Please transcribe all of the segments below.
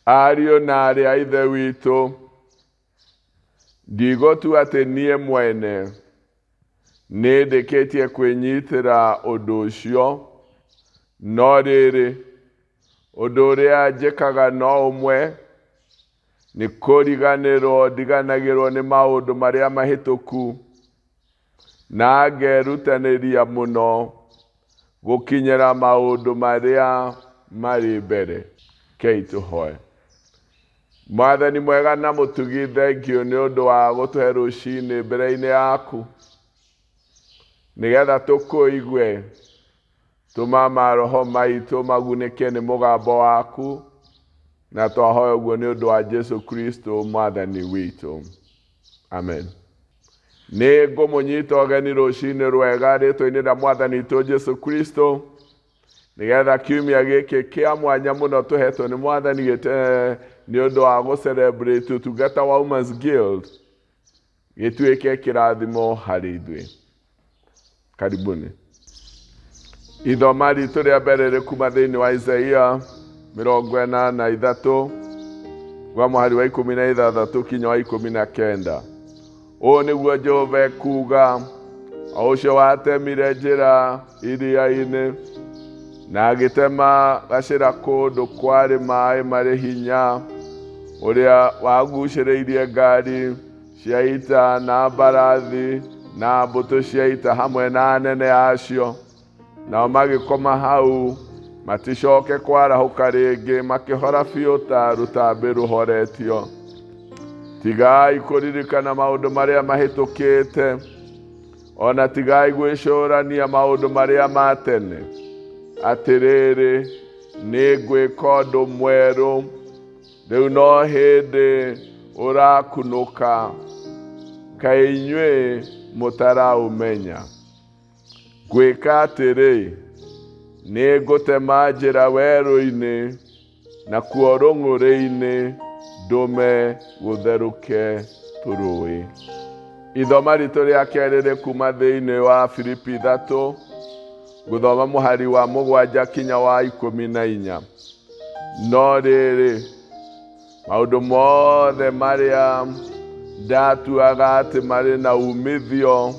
Ariũ na aarĩ a Ithe witũ, ndigũtua atĩ niĩ mwene nĩndĩkĩtie kwĩnyitĩra ũndũ ũcio, no rĩrĩ, ũndũ ũrĩa njĩkaga no ũmwe, nĩ kũriganĩrwo ndiganagĩrwo nĩ maũndũ marĩa mahĩtũku, na ngerutanĩria mũno gũkinyĩra maũndũ marĩa marĩ mbere. Rekei tũhoe. Mwathani mwega na mũtugi, thengiũ nĩ ũndũ wa gũtũhe rũcinĩ mbere-inĩ yaku, nĩgetha tũkũigue. Tũma maroho maitũ magunĩke nĩ mũgambo waku, na twahoya ũguo nĩ ũndũ wa Jesu Kristo Mwathani witũ. Amen. Nĩ ngũmũnyita ũgeni rũcinĩ rwega rĩtwa-inĩ rĩa Mwathani witũ Jesu Kristo, nĩgetha kiumia gĩkĩ kĩa mwanya mũno tũhetwo nĩ Mwathani gĩte nĩ ũndũ wa gũ-celebrate ũtungata wa Women's Guild gĩtuĩke kĩrathimo harĩ ithuĩ. Karibuni. Ithoma ritũ rĩa mbere rĩ kuma thĩinĩ wa Isaia 43 gwa mũhari wa 16 kinya wa 19. Ũũ nĩguo Jehova ekuuga, o ũcio watemire njĩra iria-inĩ na agĩtema gacĩra kũndũ kwarĩ maĩ marĩ hinya, ũrĩa wagucĩrĩirie ngari cia ita na mbarathi na mbũtũ cia ita hamwe na anene acio. Nao magĩkoma hau, maticoke kwarahũka rĩngĩ, makĩhora biũ ta rũtambĩ rũhoretio. Tigai kũririkana maũndũ marĩa mahĩtũkĩte, o na tigai gwĩcũrania maũndũ marĩa ma tene. Atĩrĩrĩ, nĩ ngwĩka ũndũ mwerũ, Rĩu no hĩndĩ ũrakunũka, kaĩ inyuĩ mũtaraũmenya? Ngwĩka atĩrĩ, nĩngũtema njĩra werũ-inĩ, nakuo rũng'ũrĩ-inĩ ndũme gũtherũke tũrũũĩ. Ithoma ritũ rĩa kerĩ rĩ kuma thĩinĩ wa Filipi 3, ngũthoma mũhari wa 7 kinya wa 14. No rĩrĩ, maũndũ mothe marĩa ndatuaga atĩ marĩ na umithio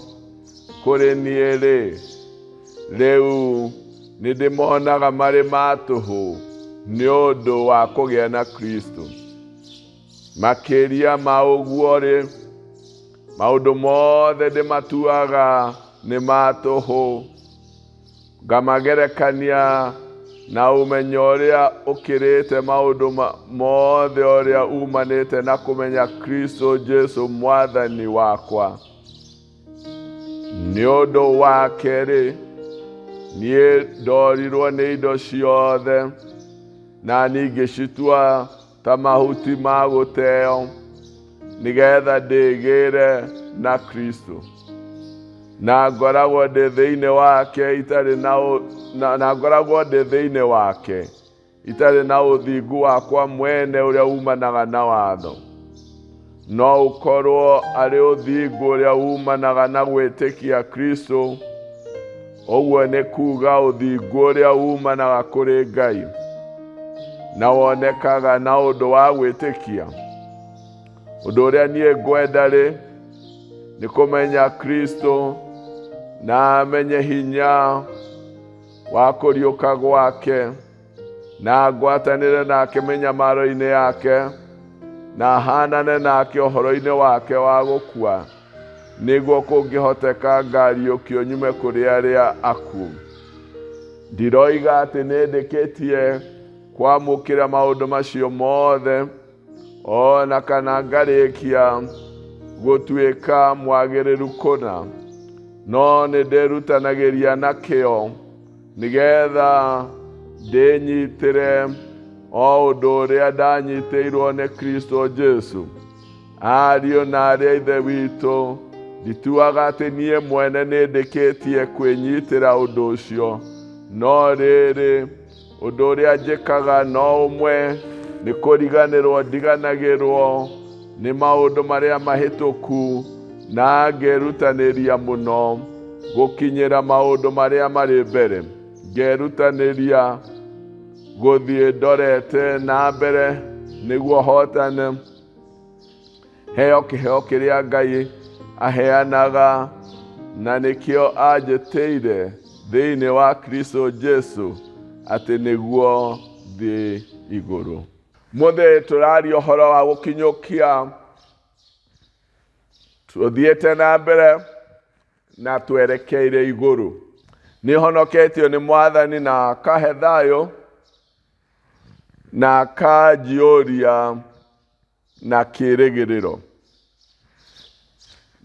kũrĩ niĩ-rĩ, rĩu nĩndĩmonaga marĩ ma tũhũ nĩ ũndũ wa kũgĩa na Kristo. Makĩria ma ũguo-rĩ, maũndũ mothe ndĩmatuaga nĩ ma tũhũ, ngamagerekania na ũmenyo ũrĩa ũkĩrĩte maũndũ mothe ũrĩa umanĩte na kũmenya Kristo Jesu Mwathani wakwa. Nĩ ũndũ wake-rĩ, niĩ ndorirwo nĩ indo ciothe, na ningĩcitua ta mahuti ma gũteo, nĩgetha ndĩgĩre na Kristo. Na ngoragwo ndĩ thĩinĩ wake itarĩ na na ngoragwo ndĩ thĩinĩ wake itarĩ na ũthingu wakwa mwene ũrĩa umanaga na watho, no ũkorwo arĩ ũthingu ũrĩa umanaga na gwĩtĩkia Kristo, ũguo nĩ kuga ũthingu ũrĩa umanaga kũrĩ Ngai na wonekaga na ũndũ wa gwĩtĩkia. Ũndũ ũrĩa niĩ ngwenda-rĩ, nĩ kũmenya Kristo na amenye hinya wa kũriũka gwake, na ngwatanĩre nake mĩnyamaro-inĩ yake, na hanane nake ũhoro-inĩ wake wa gũkua, nĩguo kũngĩhoteka ngariũkio nyume kũrĩ arĩa akuũ. Ndiroiga atĩ nĩndĩkĩtie kwamũkĩra maũndũ macio mothe, o na kana ngarĩkia gũtuĩka mwagĩrĩru kũna, no nĩndĩrutanagĩria na kĩo nĩgetha ndĩnyitĩre o ũndũ ũrĩa ndanyitĩirwo nĩ Kristo Jesu. Ariũ na aarĩ a Ithe witũ, ndituaga atĩ niĩ mwene nĩndĩkĩtie kwĩnyitĩra ũndũ ũcio, no rĩrĩ, ũndũ ũrĩa njĩkaga no ũmwe, nĩ kũriganĩrwo ndiganagĩrwo nĩ maũndũ marĩa mahĩtũku, na ngerutanĩria mũno gũkinyĩra maũndũ marĩa marĩ mbere. Ngerutanĩria gũthiĩ ndorete na mbere Nĩguo hotane, heo kĩheo kĩrĩa Ngai aheanaga, na nĩkĩo anjĩtĩire thĩinĩ wa Kristo Jesu atĩ nĩguo thiĩ igũrũ. Mũthĩ tũraria ũhoro wa gũkinyũkia, tũthiĩte na mbere na twerekeire igũrũ. Nĩ honoketio nĩ Mwathani na akahe thayũ na akanjiyũria na kĩĩrĩgĩrĩro.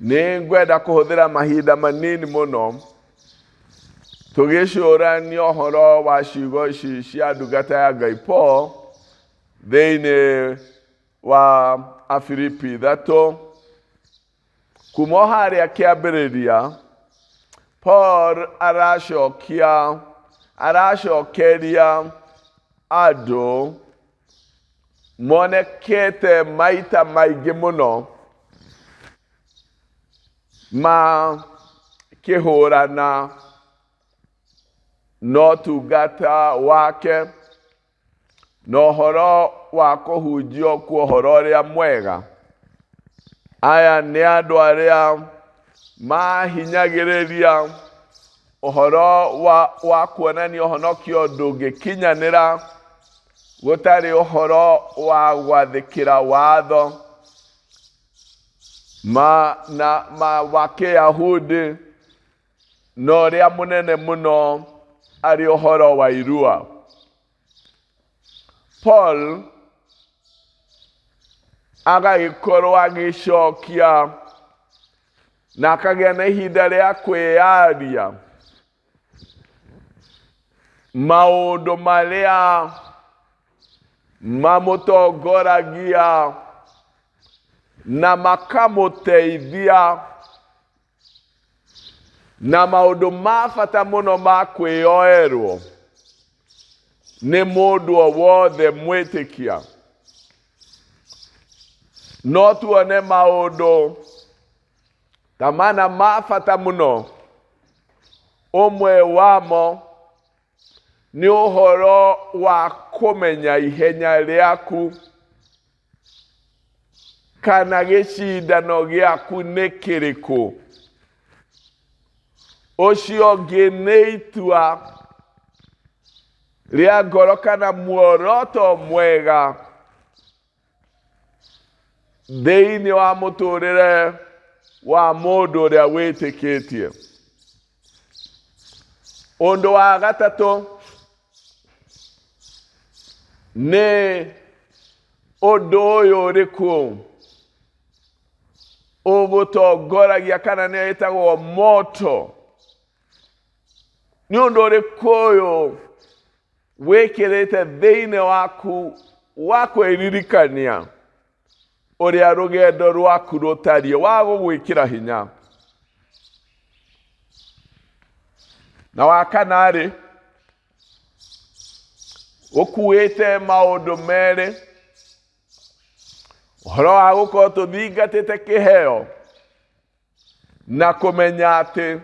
Nĩ ngwenda kũhũthĩra mahinda manini mũno tũgĩcũrania ũhoro wa ciugo ici cia ndungata ya Ngai Paul thĩinĩ wa Afilipi 3. Kuma o harĩa kĩambĩrĩria, Paul aracokia aracokeria andũ monekete maita maingĩ mũno makĩhũrana na ũtungata wake na ũhoro wa kũhunjio kwa ũhoro ũrĩa mwega. Aya nĩ andũ arĩa mahinyagĩrĩria ũhoro wa kuonania ũhonokio ndũngĩkinyanĩra gũtarĩ ũhoro wa gwathĩkĩra watho ma, na, ma, wa Kĩyahudi, na ũrĩa mũnene mũno arĩ ũhoro wa irua. Paul agagĩkorwo agĩcokia na akagĩa na ihinda rĩa kwĩyaria maũndũ marĩa mamũtongoragia na makamũteithia na maũndũ ma bata mũno ma kwĩyoerwo nĩ mũndũ o wothe mwĩtĩkia. No tuone maũndũ ta mana ma bata mũno. Ũmwe wamo nĩ ũhoro wa kũmenya ihenya rĩaku kana gĩcindano gĩaku nĩ kĩrĩkũ. Ũcio ũngĩ nĩ itua rĩa ngoro kana muoroto mwega thĩinĩ wa mũtũrĩre wa mũndũ ũrĩa wĩtĩkĩtie. Ũndũ wa gatatũ nĩ ũndũ ũyũ ũrĩkũ ũgũtongoragia kana nĩyo ĩtagwo moto. Nĩ ũndũ ũrĩkũ ũyũ wĩkĩrĩte thĩinĩ waku wa kwĩririkania ũrĩa rũgendo rwaku rũtariĩ, wa gũgwĩkĩra hinya? Na wa kana-rĩ, ũkuĩte maũndũ merĩ, ũhoro wa gũkorwo tũthingatĩte kĩheo na kũmenya atĩ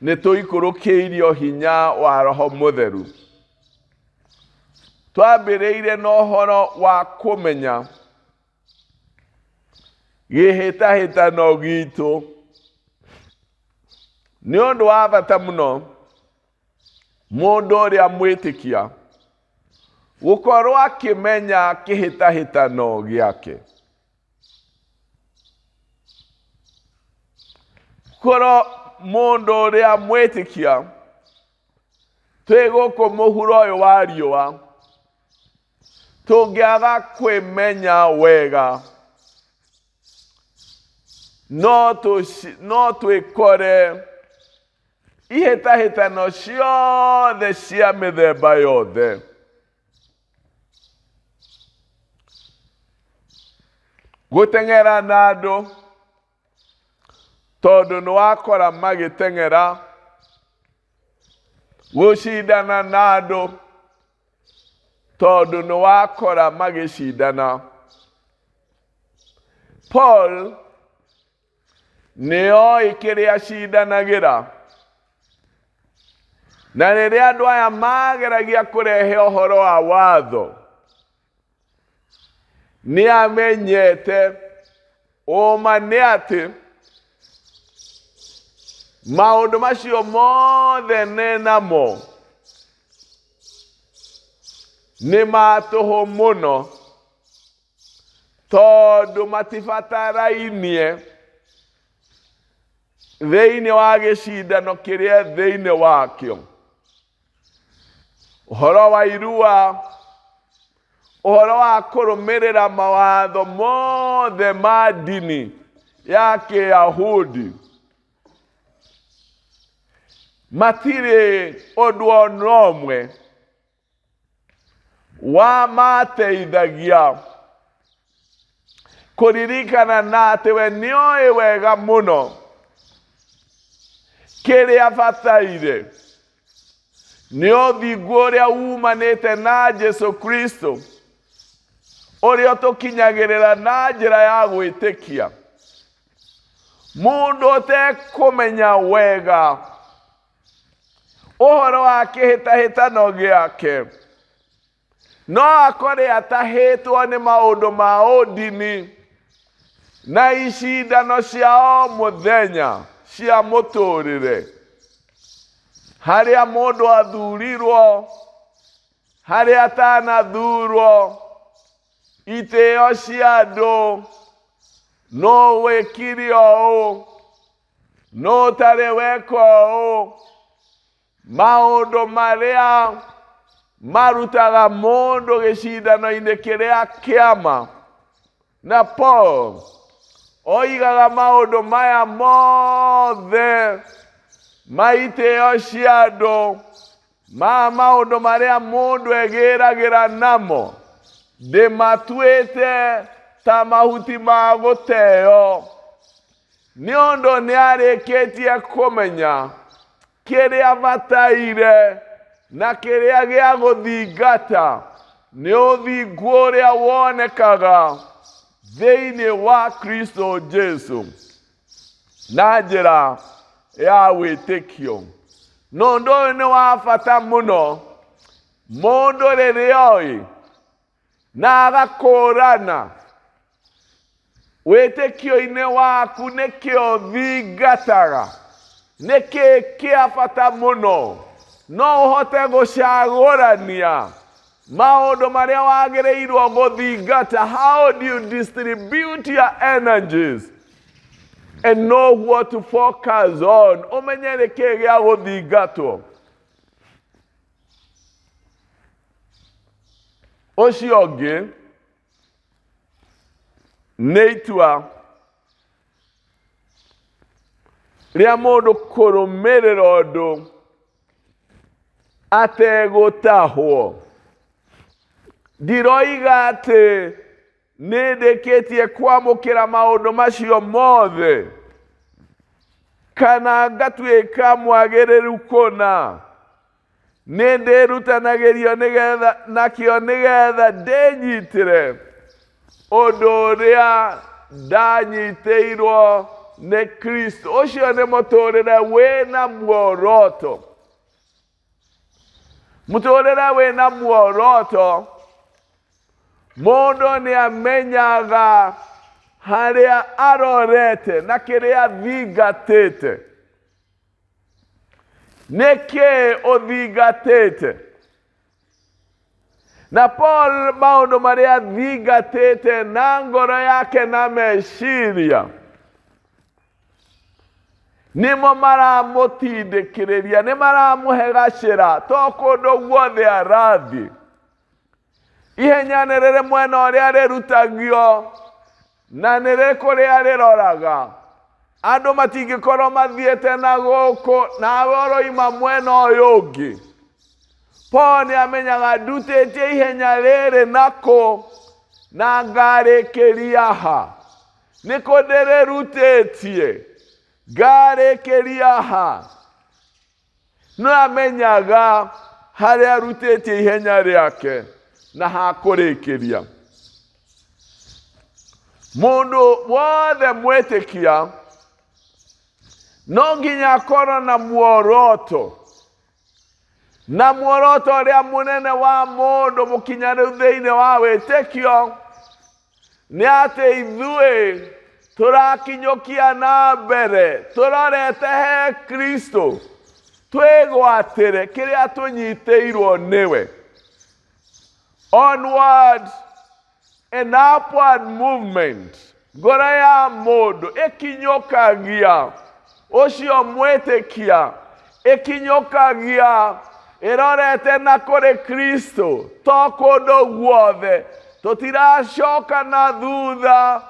nĩ tũikũrũkĩirio hinya wa Roho Mũtheru. Twambĩrĩire na ũhoro wa kũmenya gĩhĩtahĩtano gitũ. Nĩ ũndũ wa bata mũno mũndũ ũrĩa mwĩtĩkia gũkorwo akĩmenya kĩhĩtahĩtano gĩake. Korwo mũndũ ũrĩa mwĩtĩkia twĩ gũkũ mũhuro ũyũ wa riũa, tũngĩaga kwĩmenya wega, no twĩkore ihĩtahĩtano ciothe cia mĩthemba yothe. Gũteng'era na andũ tondũ nĩ wakora magĩteng'era, gũcindana na andũ tondũ nĩ wakora magĩcindana. Paul nĩ oĩ kĩrĩa acindanagĩra, na rĩrĩa andũ aya mageragia kũrehe ũhoro wa watho, Nĩ amenyete ũma nĩ atĩ maũndũ macio mothe nĩ namo nĩ ma tũhũ mũno tondũ matibatarainie thĩinĩ wa gĩcindano kĩrĩa thĩinĩ wakĩo. Ũhoro wa irua, ũhoro wa kũrũmĩrĩra mawatho mothe ma ndini ya Kĩyahudi matirĩ ũndũ ona ũmwe wamateithagia kũririkana na atĩ we nĩoĩ wega mũno kĩrĩa bataire nĩ ũthingu ũrĩa umanĩte na Jesu Kristo ũrĩa ũtũkinyagĩrĩra na njĩra ya gwĩtĩkia. Mũndũ ũtekũmenya wega ũhoro wa kĩhĩtahĩtano gĩake no akore atahĩtwo nĩ maũndũ ma ũndini na icindano cia o mũthenya cia mũtũrĩre harĩa mũndũ athurirwo harĩa atanathurwo itĩo cia andũ no wĩkire ũũ no ũtarĩ weka ũũ maũndũ marĩa marutaga mũndũ gĩcindano-inĩ kĩrĩa kĩama na Paul oigaga maũndũ maya mothe ma itĩo cia andũ ma maũndũ marĩa mũndũ egĩragĩra namo ndĩmatuĩte ta mahuti ma gũteo nĩ ũndũ nĩ arĩkĩtie kũmenya kĩrĩa bataire na kĩrĩa gĩa gũthingata nĩ ũthingu ũrĩa wonekaga thĩinĩ wa Kristo Jesu na njĩra ya wĩtĩkio. Na ũndũ ũyũ nĩ wa bata mũno mũndũ rĩrĩa oĩ na agakũrana wĩtĩkio-inĩ waku nĩkĩo thingataga nĩkĩ kĩa bata mũno no ũhote gũcagũrania maũndũ marĩa wagĩrĩirwo gũthingata. How do you distribute your energies and know what to focus on? Ũmenye nĩkĩ gĩa gũthingatwo. Ũcio ũngĩ nĩ itua rĩa mũndũ kũrũmĩrĩra ũndũ ategũtahwo. Ndiroiga atĩ nĩ ndĩkĩtie kwamũkĩra maũndũ macio mothe kana ngatuĩka mwagĩrĩru kũna. Nĩ ndĩrutanagĩrio nĩgetha nakĩo nĩgetha ndĩnyitĩre ũndũ ũrĩa ndanyitĩirwo nĩ Kristo. Ũcio nĩ mũtũrĩre wĩna muoroto. Mũtũrĩre wĩna muoroto, mũndũ nĩ amenyaga harĩa arorete na kĩrĩa athingatĩte. Nĩkĩ ũthingatĩte? Na Paul maũndũ marĩa athingatĩte na ngoro yake na meciria nĩmo maramũtindĩkĩrĩria, nĩ maramũhe gacĩra to kũndũ guothe arathiĩ. Ihenya nĩ rĩrĩ mwena ũrĩa rĩrutagio na nĩ rĩrĩ kũrĩa rĩroraga. Andũ matingĩkorwo mathiĩte na gũkũ nawe ũroima mwena ũyũ ũngĩ. Paul nĩ amenyaga ndutĩtie ihenya rĩrĩ nakũ na ngarĩkĩria ha. Nĩkũ ndĩrĩrutĩtie ngarĩkĩria ha. No amenyaga harĩa arutĩtie ihenya rĩake na hakũrĩkĩria. Mũndũ wothe mwĩtĩkia no nginya akorwo na muoroto, na muoroto ũrĩa mũnene wa mũndũ mũkinyanĩru thĩinĩ wa wĩtĩkio. Nĩ atĩ ithuĩ tũrakinyũkia na mbere tũrorete he Kristo twĩgwatĩre kĩrĩa tũnyitĩirwo nĩwe. Onward and upward movement, ngoro ya mũndũ ĩkinyũkagia ũcio mwĩtĩkia ĩkinyũkagia ĩrorete na kũrĩ Kristo to kũndũ guothe tũtiracoka na thutha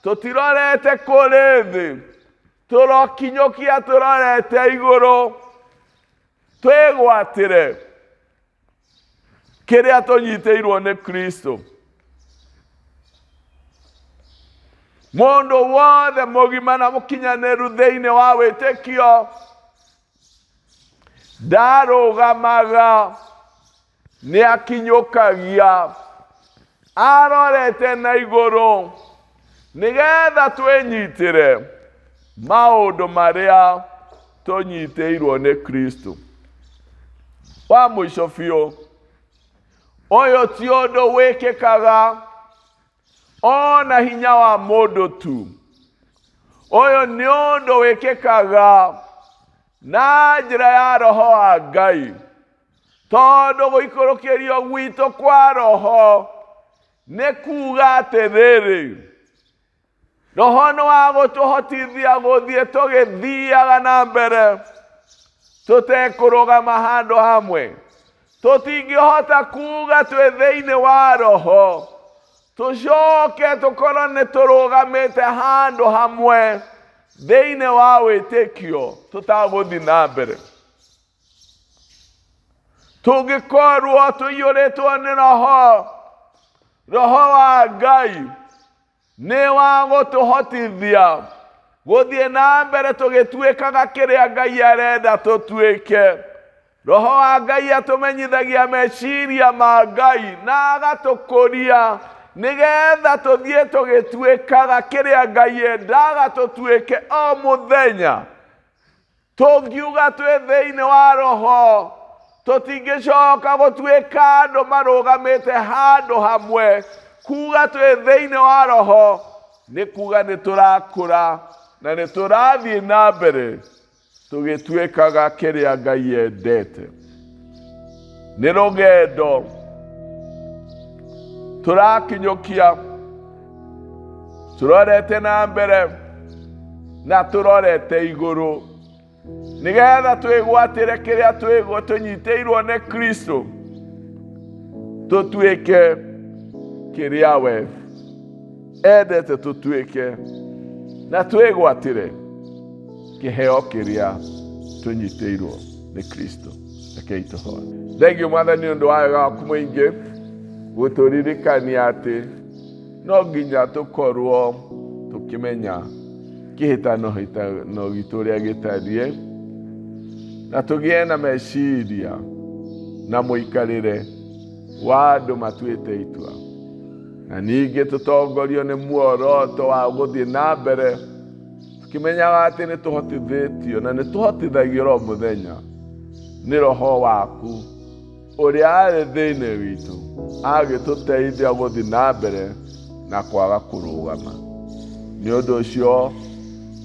tũtirorete kũrĩ thĩ tũrokinyũkia tũrorete igũrũ twĩgwatĩre kĩrĩa tũnyitĩirwo nĩ Kristo. Mũndũ wothe mũgima na mũkinyanĩru thĩinĩ wa wĩtĩkio ndarũgamaga nĩ akinyũkagia arorete na igũrũ nĩgetha twĩnyitĩre maũndũ marĩa tũnyitĩirwo nĩ Kristo. Wa mũico biũ, ũyũ ti ũndũ wĩkĩkaga ona hinya wa mũndũ tu. Ũyũ nĩ ũndũ wĩkĩkaga na njĩra ya Roho wa Ngai, tondũ gũikũrũkĩrio gwitũ kwa Roho nĩ kuga atĩrĩrĩ, Roho nĩ wa gũtũhotithia gũthiĩ tũgĩthiaga na mbere tũtekũrũgama handũ hamwe. Tũtingĩhota kuga twĩ thĩinĩ wa Roho tũcoke tũkorwo nĩ tũrũgamĩte handũ hamwe thĩinĩ wa wĩtĩkio tũtagũthiĩ na mbere. Tũngĩkorwo tũiyũrĩtwo nĩ Roho, Roho wa Ngai nĩ wa gũtũhotithia gũthiĩ na mbere tũgĩtuĩkaga kĩrĩa Ngai arenda tũtuĩke. Roho wa Ngai atũmenyithagia meciria ma Ngai na agatũkũria nĩgetha tũthiĩ tũgĩtuĩkaga kĩrĩa Ngai endaga tũtuĩke o mũthenya. Tũngiuga twĩ thĩinĩ wa Roho tũtingĩcoka gũtuĩka andũ marũgamĩte handũ hamwe. Kuga twĩ thĩinĩ wa Roho nĩ kuga nĩ tũrakũra na nĩ tũrathiĩ na mbere tũgĩtuĩkaga kĩrĩa Ngai endete. Nĩ rũgendo tũrakinyũkia tũrorete na mbere na tũrorete igũrũ nĩgetha twĩgwatĩre kĩrĩa tũnyitĩirwo nĩ Kristo tũtuĩke kĩrĩa we endete tũtuĩke na twĩgwatĩre kĩheo kĩrĩa tũnyitĩirwo nĩ Kristo. Rekei tũhoe. Thengiũ Mwathani ũndũ wa wega waku mũingĩ gũtũririkania atĩ no nginya tũkorwo tũkĩmenya kĩhĩtano hĩtano gitũ ũrĩa gĩtariĩ na tũgĩe na meciria na mũikarĩre wa andũ matuĩte itua, na ningĩ tũtongorio nĩ muoroto wa gũthiĩ na mbere tũkĩmenyaga atĩ nĩ tũhotithĩtio na nĩ tũhotithagio ro mũthenya nĩ Roho waku ũrĩa arĩ thĩinĩ witũ agĩtũteithia gũthiĩ na mbere na kwaga kũrũgama. Nĩ ũndũ ũcio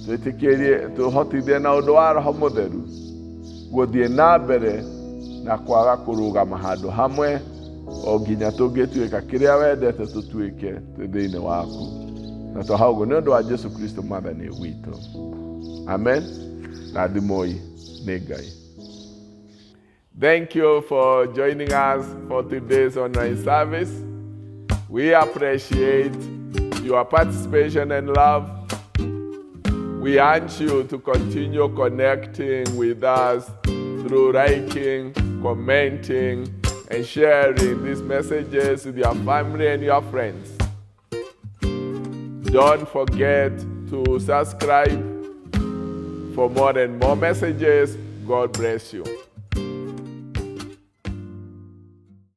twĩtĩkĩrie tũhotithie na ũndũ wa Roho Mũtheru gũthiĩ na mbere na kwaga kũrũgama handũ hamwe o nginya tũngĩtuĩka kĩrĩa wendete tũtuĩke twĩ thĩinĩ waku. Na twaha ũguo nĩ ũndũ wa Jesu Kristo Mwathani witũ. Amen. Rathimoi nĩ Ngai. Thank you for joining us for today's online service. We appreciate your participation and love. We urge you to continue connecting with us through liking, commenting, and sharing these messages with your family and your friends. Don't forget to subscribe for more and more messages. God bless you.